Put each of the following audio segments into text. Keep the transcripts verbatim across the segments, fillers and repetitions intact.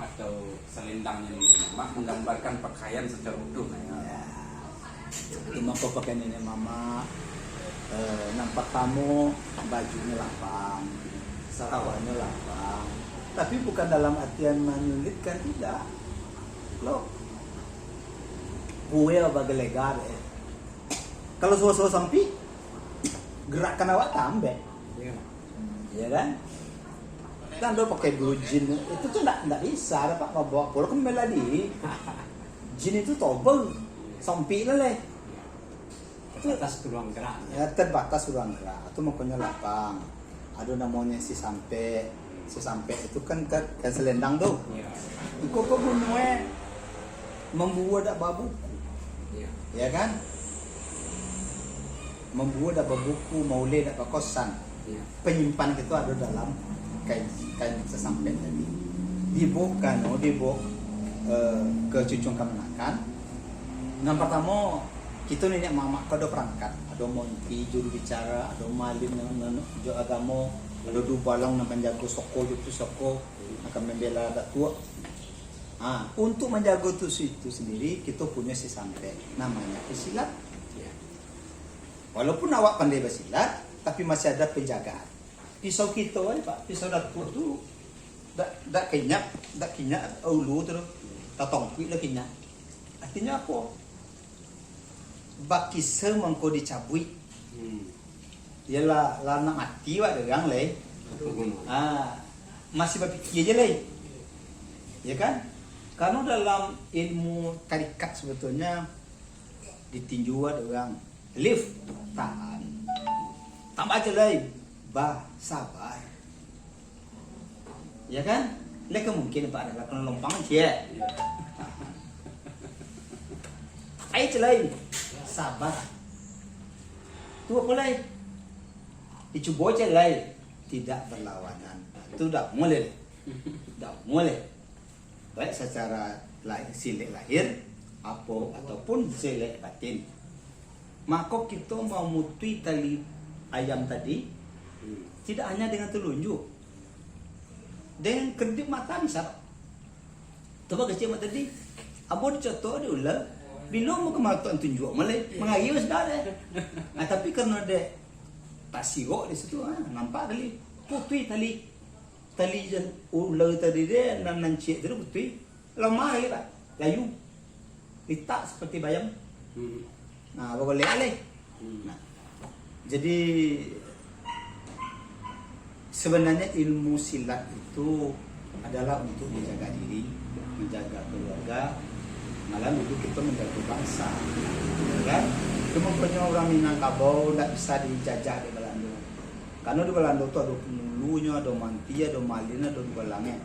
atau salendangnyo niniak mamak manggambarkan pakaian sacaro utuh, nah, ya. Ya. Itu mako pakaian niniak mamak, eh, nan partamo, bajunyo lapang, sarawanyo lapang. Tapi bukan dalam artian manyulitkan, tidak. Lo, kuel bagelegar, eh. Kalau suo-suo sampik, gerakan awak tambek. Ya. Ya kan? Kan do pakai blue jean, itu tu ndak, ndak bisa, dapat mabawa pulo kan bela diri. Jean itu tobel, sampik lah leh. Terbatas ruang gerak. Ya, terbatas ruang gerak. Itu makonyo lapang. Ado namonyo sisampek. Sisampek itu kan, kan, kan selendang tu. Ya. Iko ko guno e mambuo dak babuku. Ya. Ya kan? Mambuo dak babuku, mauleh dak bakosan. Ya. Panyimpan kito ado dalam kain, kain sasampek tadi. Dibaok ka anu, dibaok, eh, ka cucuang kamanakan. Nan partamo, kito niniak mamak ko ado parangkat, ado monti, juru bicara, ado malin nan, nan jo agamo, ado dubalang nan manjago soko jo pusako, akan mambela datuak. Ha, untuk manjago tu, itu sendiri, kito punyo sisampek, namonyo pisilat. Ya. Walaupun awak pandai basilat, tapi masih ada penjagaan. Pisau kito ai, Pak, pisau datuak tu dak, dak kinyap, dak kinyap ulu tu, tatongkuik lah kinyap. Artinyo apo? Bakisa mangko dicabuik. Hmm. Yalah, lah nak mati wak dek urang lai. Betul. Ah, masih bapikia je lai. Ya kan? Karano dalam ilmu tarikat sebetulnya ditinju wak dek urang. Lift, tahan. Tambah je lai, basabar. Ya kan? Lai ka mungkin, Pak, ado lah kena lompang, cie. Ai, celai. Sabar. Tu apo lai? Dicubo celai. Tidak berlawanan. Tu dak buliah. Dak buliah. Baik secara lahir, silek lahir, apo, ataupun silek batin. Mako kito mamutuih tali ayam tadi, hmm, tidak hanya dengan telunjuk. Dengan kedip mata bisa. Coba kecil mata tadi. Ambo dicotok di ular. Bilo mau ke mata tunjuk malai, mangayuh sudah deh. Nah, tapi karena dek tasirok di situ, ah, nampak tali. Putuih tali. Tali jan ular tadi deh, nan, nan ciek tadi putuih. Lamah lagi, Pak. Layu. Litak seperti bayam. Hmm. Nah, bagolek alih. Hmm. Nah. Jadi, sebenarnya ilmu silat itu adalah untuk menjaga diri, menjaga keluarga, malah dulu kita menjaga bangsa. Ya kan? Cuma punya orang Minangkabau ndak bisa dijajah di Belanda. Karena di Belanda tu ada pengulunyo, ada manti, ada malin, ada dubalang, eh.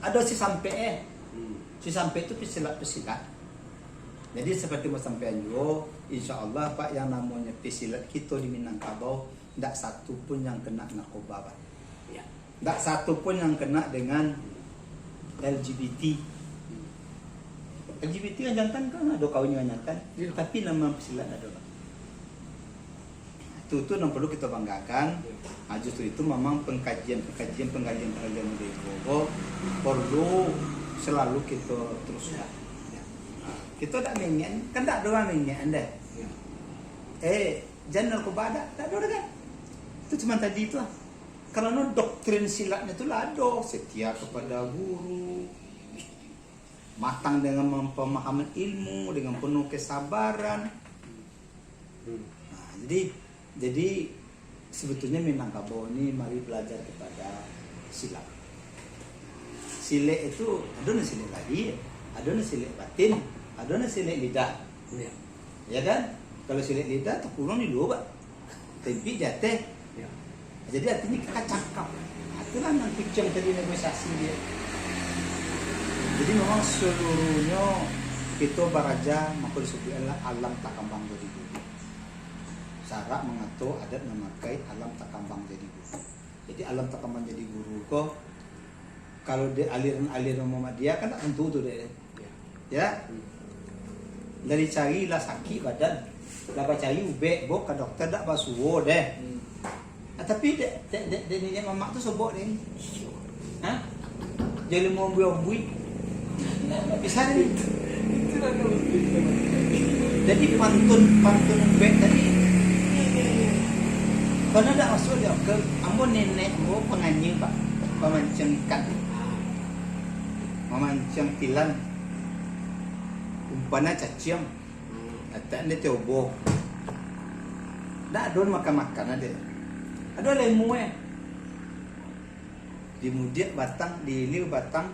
Ada si sampek, eh. Hmm. Si sampek tu pesilat-pesilat. Jadi, seperti sampaian juo, insya Allah, Pak, yang namanya pesilat kito di Minangkabau, ndak satu pun yang kena narkoba, Pak. Ya. Ndak satu pun yang kena dengan L G B T. Hmm. L G B T kan jantan kan, ada kawin dengan jantan. Ya. Tapi nama pesilat ndak ada, Pak. Itu, tu yang perlu kita banggakan. Ya. Ah, justru itu memang pengkajian-pengkajian, penggalian-penggalian dari Bobo perlu selalu kita teruskan. Ya. Kita tak ingin, kan tak ada orang ingin deh. Ya. Eh, jangan narkoba ada, tak ada orang kan? Itu cuma tadi itu lah. Karena doktrin silatnya tu lah ada, setia kepada guru, matang dengan pemahaman ilmu, dengan penuh kesabaran. Hmm. Nah, jadi, jadi sebetulnya Minangkabau ni mari belajar kepada silat. Silek itu, ada nan silek lahir, ada nan silek batin, ada nan silek lidah. Ya. Ya kan? Kalau silek lidah, takurung di luar, Pak. Tapi di ateh. Ya. Jadi artinya kita cakap. Nah, itulah nan kuciang tadi negosiasi dia. Jadi memang seluruhnya kita baraja, maka disebut adalah alam takambang jadi guru. Syarak mangato adat mamakai alam takambang jadi guru. Jadi alam takambang jadi guru ko, kalau di aliran-aliran Muhammadiyah kan tak tentu tu dek. Ya. Ya. Hmm. Dari cari lah sakit badan, lah bacari ubek, bo ka dokter dak basuo deh. Hmm. Ah, tapi dek, dek, dek, dek niniak mamak tu sobok deh. Ha? Jadi mau buang bui. Bisa ni. Jadi pantun, pantun ubek tadi. Karena dak masuk di akal. Ambo nenek ambo panganyia, Pak. Pamanciang ikan. Mamanciang tilan. Umpana caciang. Atak dia cobo. Dak ado makan-makan ade. Ado lemu eh. Dimudiak batang, diilia batang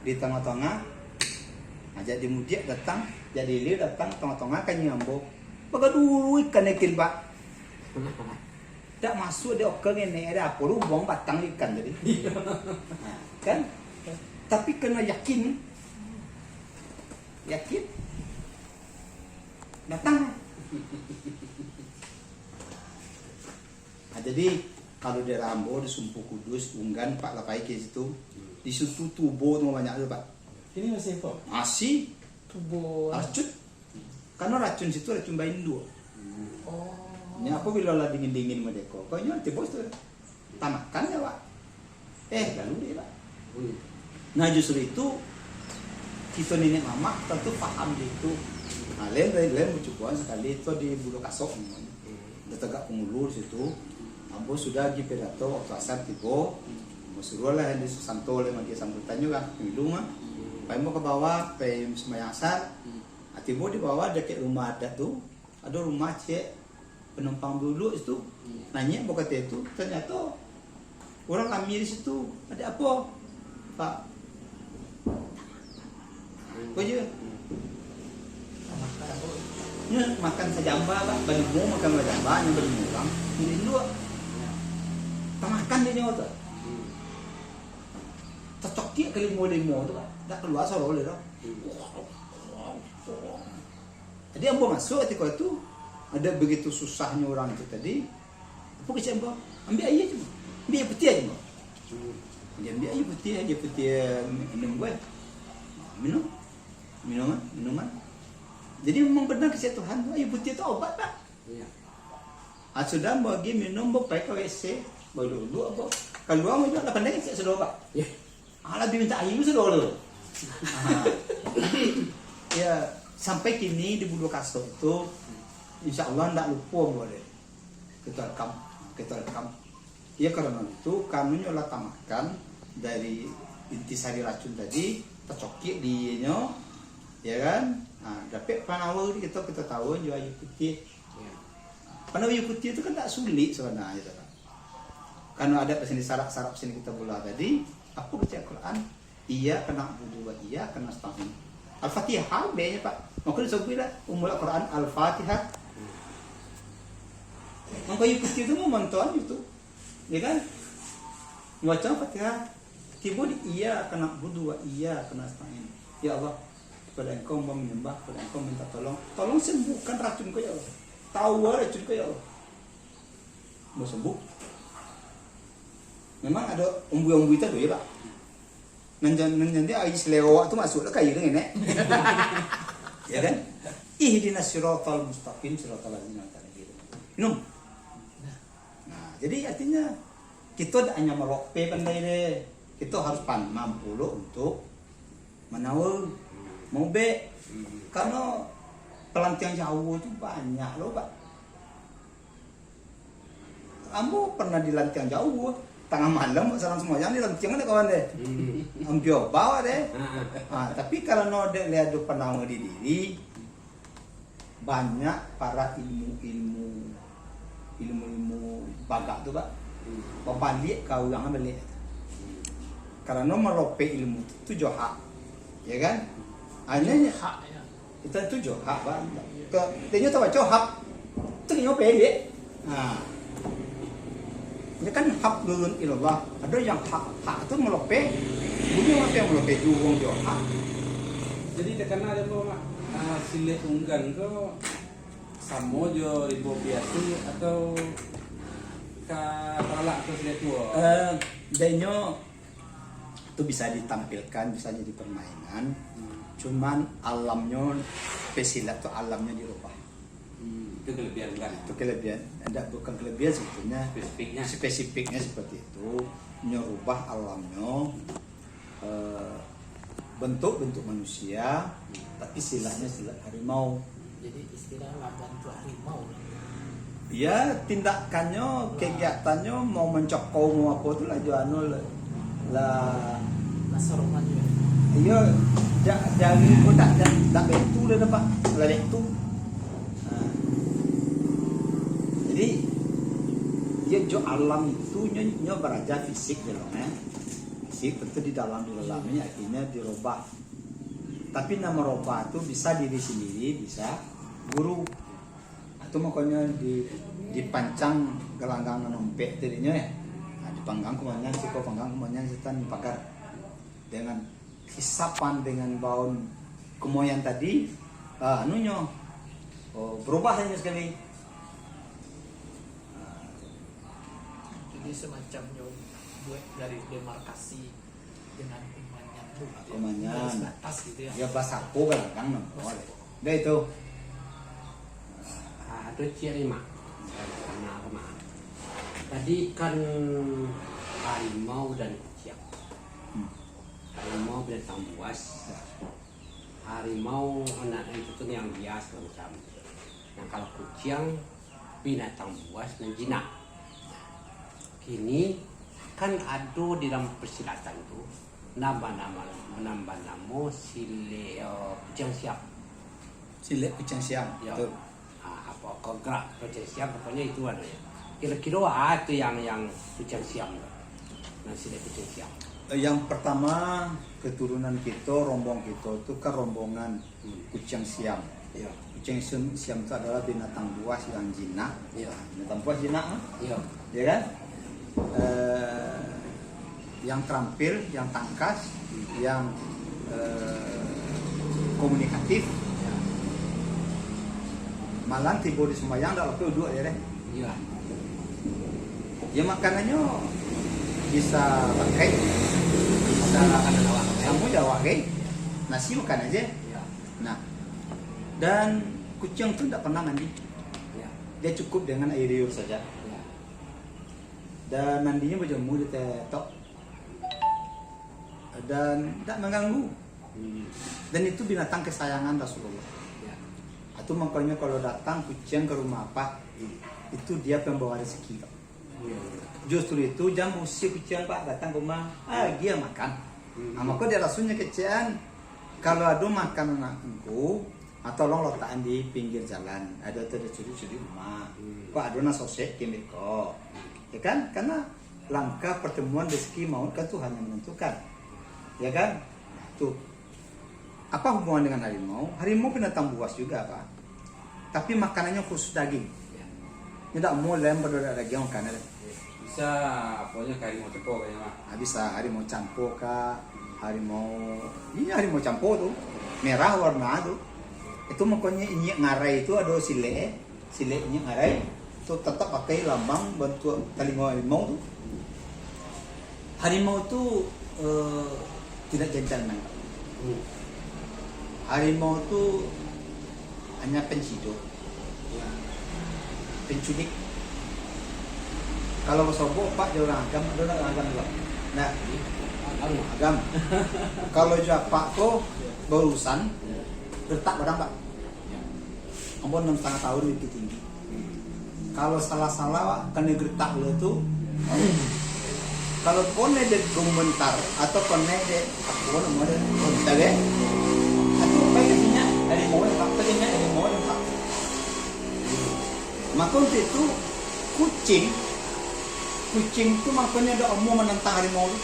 di tangah-tangah. Ajak dimudiak datang, jadi ilia datang tangah-tangah ka nyo ambo. Bagaduru ikan yakin, Pak. Dak masuk di oka ngene, ada apo lu buang batang ikan tadi. Nah, kan? Tapi kena yakin. Yakin. Datang. Nah, jadi, kalau daerah ambo di Sumpu Kudus, Unggan, Pak, lah pai ka situ. Di situ tubo tu banyak tu, Pak. Ini masih apa? Masih. Tubo. Racun. Karena racun situ racun bainduak. Oh. Nya apo bilo lah dingin-dingin modeko. Kok nyo tibo situ. Tamakan ya, Pak. Eh, lalu dia, Pak. Hmm. Nah, justru itu, kita nenek mamak tentu paham di itu. Nah, lain, lain, lain bacukuan sakali itu di Bulu Kasok. Hmm. Dah tegak pangulu di situ. Ambo sudah agi pidato waktu asar tibo. Ambo suruahlah yang di Susanto oleh magi sambutan juga, pemilu mah. Hmm. Pai ambo ka bawah, pai sumbayang asar. Hmm. Ah, tibo di bawah, dakek rumah adat tu. Ado rumah ciek penumpang dulu itu. Hmm. Nanya ambo kato itu, ternyata urang kami di situ. Ada apa, Pak? Hmm. Apa je? Hmm. Nya makan sajamba, Pak. Balimo makan sajamba, nya balimo urang. Di luar. Ya. Tamakan di nyawa tu. Hmm. Tacokik ka limo-limo tu, Pak. Dak kalua suaro lai doh. Hmm. Jadi ambo masuk katiko tu, ada begitu susahnyo urang itu tadi, apo kecek ambo? Ambiak aia je, ambiak aia putiah je, ambo. Hmm. Dia ambiak aia putiah, aia putiah minum gue. Minum. Minuman, minuman. Jadi memang benar kecek Tuhan tu, aia putiah tu obat, Pak. Iya. Ah, sudah ambo agi minum, ambo pai ka W C, baduduak ambo. Kalua ambo juo lah pandai kecek sudah, Pak. Iya. Ah, lah mintak aia sudah tu. Ah, jadi, ya, sampai kini di Bulu Kasok tu, insya Allah ndak lupo ambo deh. Kita rekam, kita rekam. Ya, karena itu, kanunyo lah tamakan dari intisari racun tadi, tacokik di ianyo, ya kan? Nah, dapek panawa di kita, kita tahu juo aia putiah. Ya. Panawa aia putiah tu kan tak sulit sebenarnya, tu kan. Karena ada pasal di sarap-sarap sini kita bola tadi, apa baca Al-Quran? Iyyaka na'budu wa iyyaka nasta'in. Al-Fatihah, be-nya, Pak. Maka disebut lah Ummul Quran Al-Fatihah. Maka aia putiah tu mau nonton itu. Ya kan? Baca Al-Fatihah. Tibo di iyyaka na'budu wa iyyaka nasta'in. Ya Allah, kepada Engkau hamba menyembah, kepada Engkau minta tolong. Tolong sembuhkan racun ko, ya Allah. Tawa racun ko, ya Allah. Mau sembuh. Memang ada umbui-umbui tadi, ya, Pak. Nan jan-, nan jadi air selewak tu masuk lah ka air ni, Nek. Ya kan? Ihdinas siratal mustaqim, siratal ladzina an'amta alaihim. Minum. Nah, jadi artinya, kita dak hanya malope pandai deh. Kita harus pan-, mampu lo untuk manawa, maubek. Karena pelantiang jauh tu banyak lo, Pak. Ambo pernah di lantiang jauh, tangah malam, sadang sumbayang, di lantiang ado kawan deh. Hmm. Ampia bawa deh. Ah, ah. Ah, tapi karano dek lihat ado panawa di diri, banyak para ilmu-ilmu, ilmu-ilmu bagak tu, Pak. Hmm. Babaliak ka urang baliak. Hmm. Karano malope ilmu tu, tu jo hak. Ya kan? Hanya hak, ya. Kita tu jo hak, Pak. Ke, dia nyo tabaco hak. Tu nyo pendek. Ha. Ini kan hablun ilallah. Ada yang hak, hak tu malope. Bunyi apa yang malope? Duo jo hak. Jadi, takana ada apa, Mak? Ah, silek unggan tu samo jo ribo piatu atau ka talak tu silek tuo? Eh, dia nyo tu bisa ditampilkan, bisa jadi permainan. Hmm. Cuman alamnyo, pesilat tu alamnyo dirubah. Hmm, itu kelebihan urang. Itu kelebihan, ndak, bukan kelebihan sebetulnya. Spesifiknya. Spesifiknya seperti itu. Nyo rubah alamnyo. Eh, bentuk-bentuk manusia, tapi silatnya silat harimau. Jadi istilah lah bantuak harimau lah. Ya, tindakannyo, kegiatannyo mau mancokau, mau apo tu lah jo anu lah. Lah, Lah soroman juga. iyo, ja- jari ko dak dak dak betu lah nampak. Lah betu. Nah. Jadi, iyo jo alam itu nyo nyo baraja fisik je lo, eh. Fisik tentu di dalam di dalamnya akhirnya dirobah. Tapi nan marobah tu bisa diri sendiri, bisa guru. Itu makonyo di dipancang galanggang nan ompek tadinyo ya. Nah, dipanggang kumanyan siko, panggang kumanyan sitan pagar. Dengan isapan dengan baun kumoyan tadi, ah, anunyo, oh, berubah sajo sekali. Ah, Jadi semacamnyo buat garis demarkasi dengan kumanyan tu. Kumanyan. Garis batas gitu ya. Dia basako galanggang no. Dah itu. Ah, tu ciek ni, Mak. Sama apa, Mak? Tadi kan harimau dan kuciang. Hmm. Harimau binatang buas. Harimau anak itu tu yang bias macam. Nah, kalau kuciang binatang buas nan jinak. Kini kan ado di dalam persilatan tu nambah nama nambah namo silek, eh, kuciang siam. Silek kuciang siam. Ya. Betul. Ah, apa kau gerak kuciang siam pokoknya itu ado ya. Kira-kira ah tu yang yang kuciang siam tu. Nah, silek kuciang siam. Eh, Yang pertama, keturunan kita, rombong kita tu kan rombongan Hmm. kuciang siam. Ya. Kuciang siam, siam tu adalah binatang buas yang jinak. Ya. Binatang buas jinak, ah? Ya. Ya kan? Eh, yang terampil, yang tangkas, yang eh, komunikatif. Malah tibo di sembayang dak pakai uduk ya deh. Ya. Ya makanannyo bisa pakai, bisa Makanan awak pakai. Samo jo awak kan. Nasi makan aja. Ya. Nah, dan kuciang tu ndak pernah mandi. Ya. Dia cukup dengan air liur saja. Ya. Dan mandinya berjemur di tetok. Dan tidak mengganggu. Hmm. Dan itu binatang kesayangan Rasulullah. Ya. Itu makanya kalau datang kuciang ke rumah apa, itu dia pembawa rezeki. Ya. Justru itu jangan usir kuciang pak datang ke rumah, ah dia makan. Hmm. Nah, maka dia rasulnya kecekan, kalau ada makan anak engku, ah, tolong letakkan di pinggir jalan, ada tu ada sudut-sudut rumah. Hmm. Kok ada nak sosek kimik kok, ya kan? Karena langkah pertemuan rezeki maut kan Tuhan yang menentukan, ya kan? Tuh, apa hubungan dengan harimau? Harimau binatang buas juga pak, tapi makanannya khusus daging. Ya. Dia tak mau lem pada daging makan ada. Bisa aponyo ka harimau ceko kayaknya mah. Ah, bisa harimau campo kah, harimau, ini harimau campo tu, merah warna tu. Itu makanya inyiak ngarai tu ada silek, silek inyiak ngarai tu tetap pakai lambang bentuk talingo harimau tu. Harimau tu eh, tidak gentleman. Hmm. Harimau tu hanya penciduk, penculik. Kalau basobok pak jo urang agam, ado urang agam juo. Nah, Agam. agam. Kalau jo apak ko baurusan, getak badan pak. Ambo enam setengah tahun Bukittinggi. Kalau salah-salah pak, kanai getak lo tu, kalau kanai dek gementar atau kanai dek apo namo dek, atau baik inyiak harimau pak, atau inyiak harimau pak. Maka untuk itu kucing, kucing tu makonyo dak amuah manantang harimau tu.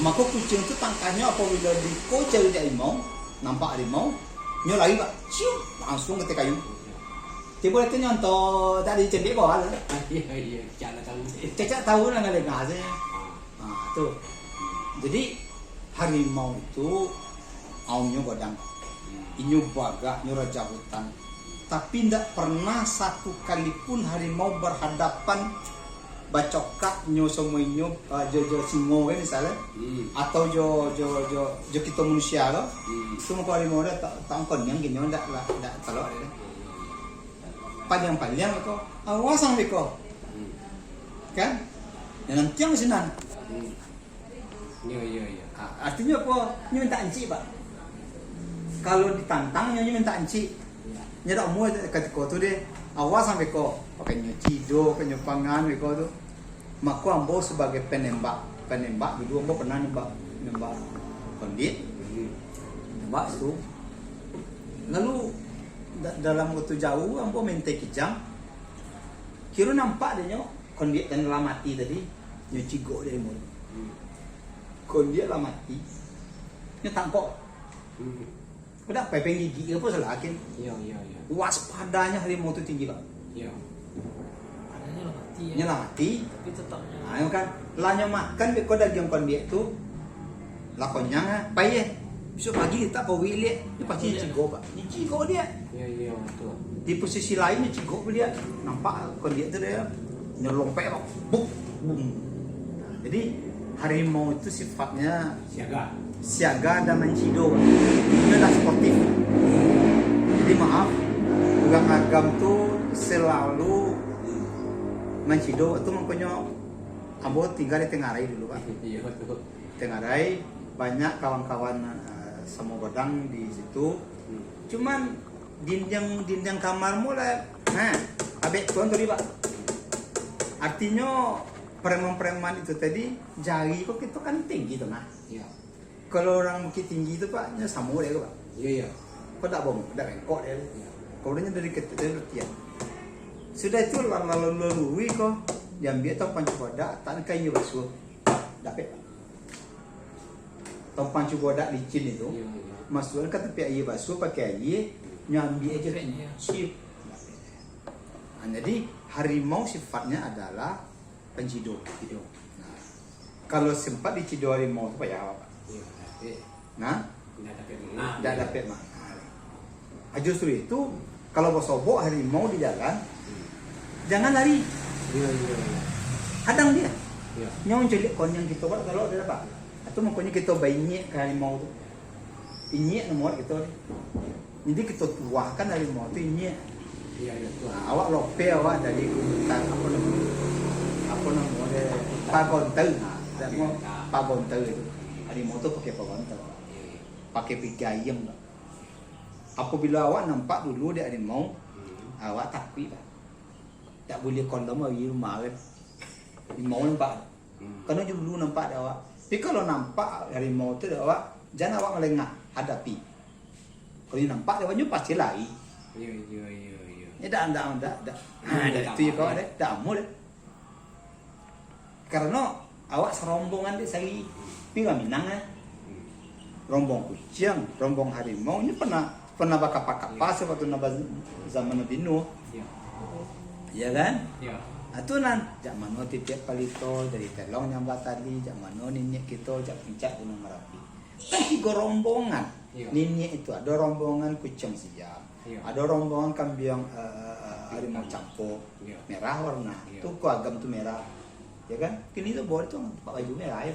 Maka kucing tu tangkahnyo apabila dikoja dek harimau, nampak harimau, nyo lari pak, ciup, langsung ka ateh kayu. Tibo itu nyonto tadi cendek bawah lah. Iya, iya, cak lah tahu. Cacak tahu lah ngalengah saja. Nah, tu. Jadi harimau itu aumnyo godang. Inyo bagak, nyo raja hutan. Tapi ndak pernah satu kali pun harimau berhadapan bacokak nyo samo inyo, ah, jo, jo singo kan misalnya. Hmm. Atau jo, jo, jo, jo kito manusia lo. Hmm. Itu mako harimau dah tak tangkon yang gini ndak lah, ndak talok dia. Paliang-paliang ko, awas ang beko. Hmm. Kan? Yang nanti yang sinan. Hmm. Iyo, iyo, iyo. Ha, artinyo apo? Nyo mintak ancik, Pak. Kalau ditantang nyo, nyo mintak ancik. Nyo dak amuah katiko tu deh. Awas sampai ko, pakai nyo cido, pakai nyo pangan, beko tu. Mako ambo sabagai penembak, penembak dulu ambo pernah nembak, nembak kondiak. Nembak tu. Lalu da- dalam waktu jauh ambo main tai kijang. Kiro nampak dek nyo kondiak nan lah mati tadi, nyo cigok dek harimau. Kondiak lah mati, nyo tangkok. Kok dak pai penggigik ke apo salah, Kin? Iyo, iyo, iyo. Waspadanyo harimau tu tinggi, Pak. Iyo. Padahal lah mati ya. Nyo lah mati. Tapi tetapnya. Ha, nyo kan, lah nyo makan beko dagiang kondiak tu, lah konyang ah, pai eh. Besok pagi tak kau liek, nyo pasti nyo cigok, Pak. Nyo cigok dia. Iyo, iyo, betul. Di posisi lain nyo cigok dia. Nampak kondiak tu dia. Nyo lompek, Pak. Buk. Bum. Jadi harimau itu sifatnya Siaga. siaga dan mancido. Inyo dak sportif. Jadi maaf, urang Agam tu selalu mancido. Itu makonyo ambo tinggal di Tengah Rai dulu, Pak. Iyo, betul. Tengah Rai, banyak kawan-kawan eh, samo godang di situ. Cuman dindiang dindiang kamar mu lah, ha, abek tuan tadi, Pak. Artinyo preman-preman itu tadi jari ko kito kan tinggi tu nah. Iyo. Kalau orang Bukittinggi tu, Pak, nyo samo dia tu, Pak. Iyo, iyo. Kau dak bom, dak bengkok dia tu. Iyo. Kau dia dari kecil dia latihan. Sudah itu lalu lalui ko diambil tong pancu kodak, tak kain basuh. Dapek, Pak. Tong pancu kodak licin itu. Iyo, iyo. Masukan ka tapi aia basuh pakai aia, nyo ambiak aja tu. Dapek, iyo. Sip. Ha, jadi harimau sifatnya adalah pancido. Nah, kalau sempat dicido harimau tu payah, Pak. Iyo, dapek. Nah, Ndak dapek mangah. dak dapek mangah. Ha, justru itu kalau basobok harimau di jalan, jangan lari. Iyo, iyo, iyo. Hadang dia. Iyo. Nyo mancaliak konyang kito, Pak, kalau dia dapat. Atau makonyo kito bainyiak ka harimau tu. Inyiak namo kito ni. Jadi kito tuahkan harimau tu inyiak. Iyo, iyo, betul. Nah, awak lopeh awak dari gunung, apo namo? Apo namo dia? Pagonta. Nah, dak mau pagonta itu. Harimau tu pakai pagonta. Iyo, iyo. Pakai pigayung, Pak. Apabila awak nampak dulu dek harimau, Hmm. awak takuik, Pak. Dak buliah kolom awak rumah kan. Harimau nampak. Hmm. Karena dulu nampak dek awak. Tapi kalau nampak harimau tu dek awak, jangan awak ngalengah, hadapi. Kalau nampak dek awak, nyo pasti lari. Iyo, iyo, iyo, iyo. Nyo dak, dak, dak, dak. Hmm, Dak dak itu ya apa. Kawan, eh. Dak amuah deh. Karena awak serombongan dek sari. Tapi urang Minang eh. Hmm. Rombong kuciang, rombong harimau, nyo pernah pernah bakapa-kapa sewaktu na ba-, zaman Nabi Nuh. Iyo. Iya kan? Iyo. Nah, tu nan, jak mano titiak palito, dari telong nyambah tali, jak mano niniak kito, jak puncak Gunung Marapi. Kan tigo rombongan. Iyo. Niniak itu ado rombongan kuciang siam, Iyo. ado rombongan kambiang eh, eh, eh, harimau campur, Iyo. merah warna. Iyo. Tu ko Agam tu merah. Ya kan? Kini tu boleh tu pakai baju merah ya.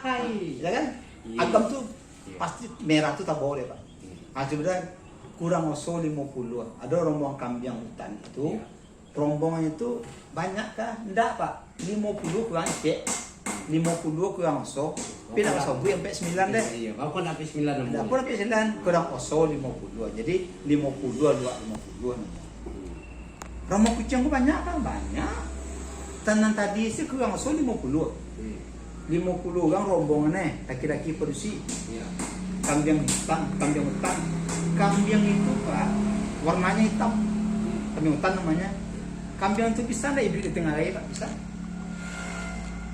Hai. Ya kan? Iyo. Agam tu Iyo. pasti merah tu tabau deh, Pak. Hmm. Ah, sebenarnya kurang oso limo puluah. Ada rombongan kambiang hutan itu. Iyo. Rombongan itu banyak kah? Ndak, Pak. Limo puluah kurang cek. Limo puluah kurang oso. Tapi nak oso bui sampai sembilan deh. Iyo, iyo. Kau nak sampai sembilan namun. Ndak pun sampai sembilan, kurang oso limo puluah. Jadi limo puluah, dua limo puluah. Hmm. Rombong kuciang ko banyak kan? Banyak. Tanang tadi sih kurang oso limo puluah. Hmm. Limo puluah urang rombongan eh, laki-laki padusi. Iyo. Kambiang hitam, kambiang hutan. Kambiang itu, Pak, warnanya hitam. Kambiang hutan namanya. Kambiang itu bisa ndak iduik di tengah rai, Pak? Bisa.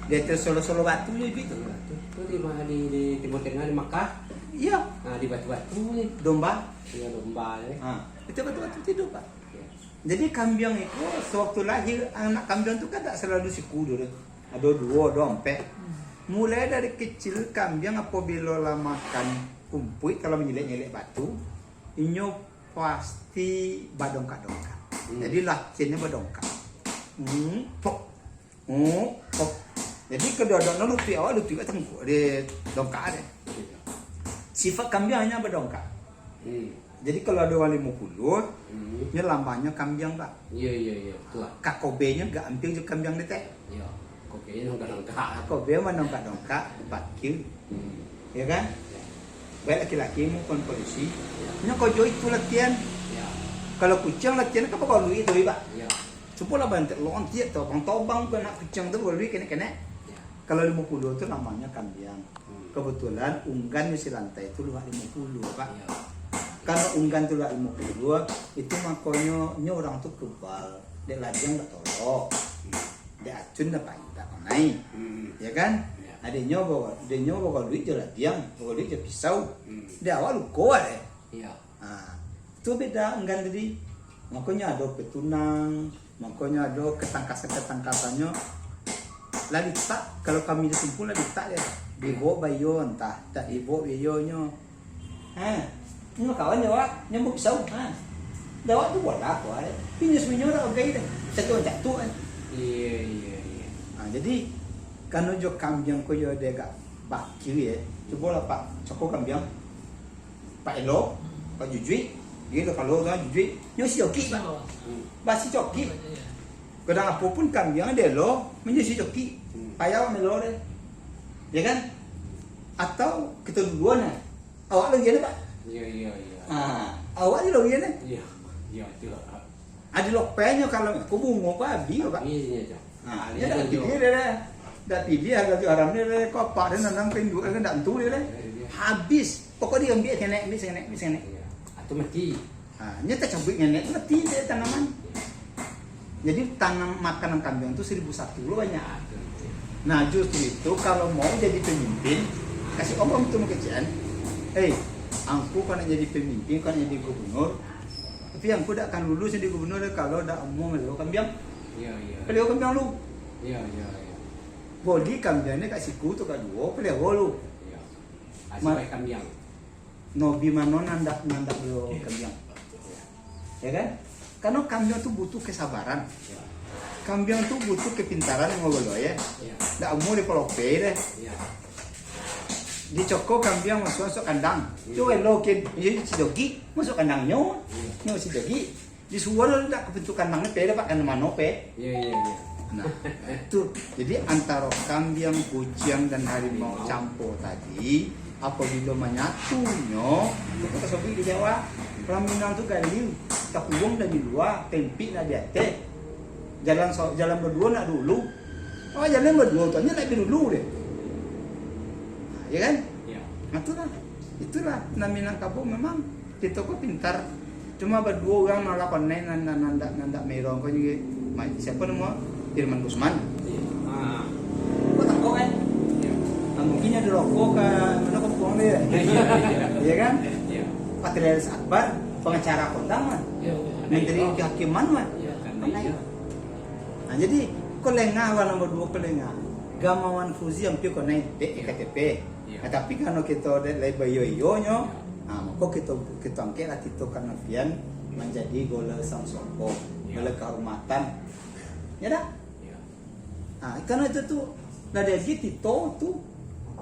Di ateh solo-solo batu je iduik tu. Iyo, tu, tu di mana, di, di Timur Tengah, di Makkah. Iya, Nah, di batu-batu ni. Domba. Iyo, domba ni. Ha, itu batu-batu tidur, Pak. Iyo. Jadi kambiang itu sewaktu lahir, anak kambiang tu kan tak selalu siku dulu. Ada dua, ada empat. Mulai dari kecil kambiang apabila lah makan kumpuik, kalau menyelek-nyelek batu, inyo pasti badongkak-dongkak. Hmm. Jadi latihannya badongkak. Hmm, pok. Hmm, pok. Jadi kedodokno lutuik awak, lutuik awak tengkuk di dongkak deh. Sifat kambiang hanya badongkak. Hmm. Jadi kalau ada orang limo puluah, Hmm. nyo lambahnyo kambiang, Pak. Iyo, iyo, iyo, betul. Kakobenyo gak ampia jo kambiang detek. Iyo. Oke, ini nongkak-nongkak. Ako bia manongkak-nongkak, bakiu. Hmm. Ya kan? Ya. Baik laki-laki maupun padusi. Ya. Nyo kojo itu latihan. Ya. Kalau kuciang latihan kan bagaluik tu, Pak. Ya. Cubolah bantek lontiak tu, abang tobang ke anak kuciang tu bagaluik kenek-kenek. Ya. Kalau limo puluah tu namonyo kambiang. Hmm. Kebetulan unggan di si lantai tu luak limo puluah, Pak. Ya. Kalau unggan tu luak limo puluah, itu makonyo nyo urang tu kebal. Dek ladiang dak tolok. Hmm. Dek acun dak pai, dak panai. Hmm. Ya kan? Ya. Adeknyo bawa, adeknyo bawa duit jo ladiang, bawa duit jo pisau. Hmm. Dek awak luko deh. Iya. Ha, tu beda unggan tadi. Makonyo ado petunang, makonyo ado ketangkasan-ketangkasannyo. Lah ditak, kalau kami di Sumpu lah ditak deh. Dibawa bayo entah, tak dibawa bayonyo. Ha, nyo kawan jo awak, nyo bawa pisau. Ha. Dek awak tu bola ko ai. Pinyo seminyo dak ogai deh. Satu cak tu kan. Iya, iya, iya. Ha, jadi, kano jo kambiang ko yo dek agak bakiu ye. Cubolah Pak, coko kambiang. Pak elo, Pak jujuik, dia lo kalau tu jujuik, nyo si cokik, Pak. Hmm. Basi cokik. Kadang apo pun kambiang dia lo, nyo si cokik. Hmm. Payah melo deh. Ya kan? Atau kita duluan lah. Awak lagi ada, Pak? Iya, iya, iya. Ah, awak ni lagi ada. Iya, iya, itu lah. Ado lopenyo kalau ko bungo ko abih, Pak. Iya, iya, Cok. Ah, Iya, dia dak iya, pilih dia deh. Dak pilih harga tu haram dia deh. Ko apak dia nanam ko induak dia kan dak tentu dia deh. Iya, iya. Habis. Pokok dia ambil senek, ambil senek, ambil senek. Iya. Atau mati. Ha, nyo tacabuik ngenek tu mati dek tanaman. Jadi tanam makanan kambiang tu seribu satu lo banyak. Nah, justru itu kalau mau jadi pemimpin, kasih omong tu mangecek an. Hei, angku kau nak jadi pemimpin, kau nak jadi gubernur, tapi angku dak akan lulus jadi gubernur kalau dak amuah melihara kambiang. Iya, iya. Pelihara kambiang lu. Iya, iya, iya. Boli kambiang ni kat siku tu, kat duo, pelihara lu. Iya. Asyik Ma- baik kambiang. Nobi mano nan dak, nan dak beliau kambiang. Ya kan? Karena kambiang tu butuh kesabaran. Ya. Kambiang tu butuh kepintaran yang ngobrol ya. Ya. Dak amuah dipalope deh. Ya. Dicoko kambiang masuk, masuk kandang. Ya. Tu elokin, jadi si jogi masuk kandangnyo. Ya. Nyo si jogi. Disuruah lo dak ka pintu kandang ni, pe dapat kandang mano, pe? Iya, iya, iya. Nah, itu. Jadi, antaro kambiang, kuciang, dan harimau Harimau. campo tadi, apabilo manyatunyo, itu kan tasobik di Jawa. Urang Minang tu galiu, takuruang dari lua, tempik nak di ateh. Jalan so-, jalan baduo nak dulu. Oh, jalan baduo tu, nyo nak di dulu deh. Nah, ya kan? Iya. Nah, itulah. Itulah, nan Minangkabau memang Kito ko pintar. Cuma baduo urang nan lah pandai, nan, nan, nan dak, nan dak merong ko juo. Ma-, siapo namo? Firman Gusman. Iya. Ah. Ko tangkok kan? Iya. Ah, mungkin ado rokok ka, mano ko puang dia. Iya, iya, iya. Iya kan? Iya. Patrialis Akbar, pengacara kondang kan? Iya, iya. Menteri Iya. Kehakiman kan? Iya, kan? Pandai. Iya. Nah, jadi, ko lengah lah nomor duo ko lengah. Gamawan Fauzi ampia ko naiak dek Iya. E K T P. Iya. Nah, tapi karano kito de-, lai baiyo-iyonyo, Iya. nah, mako kito, kito angkeklah Tito Karnavian manjadi Gubernur Samosir, Iya. Gubernur Kahormatan. Ya dak? Iya. Nah, karano itu tu, lah dari Tito tu,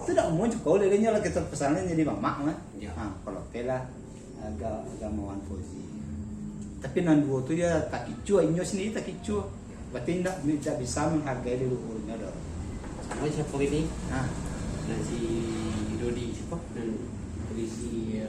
tu dak mau juo, lah inyo lah kito pasankan jadi mamak mah. Iya. Nah, kalau oke lah, aga-, Gamawan Fauzi. Tapi nan duo tu yo takicuah, inyo sandiri takicuah. Berarti indak, indak bisa menghargai leluhurnyo doh. Samo siapo ini? Ha. Nan si Dodi siapo? Nan polisi, eh,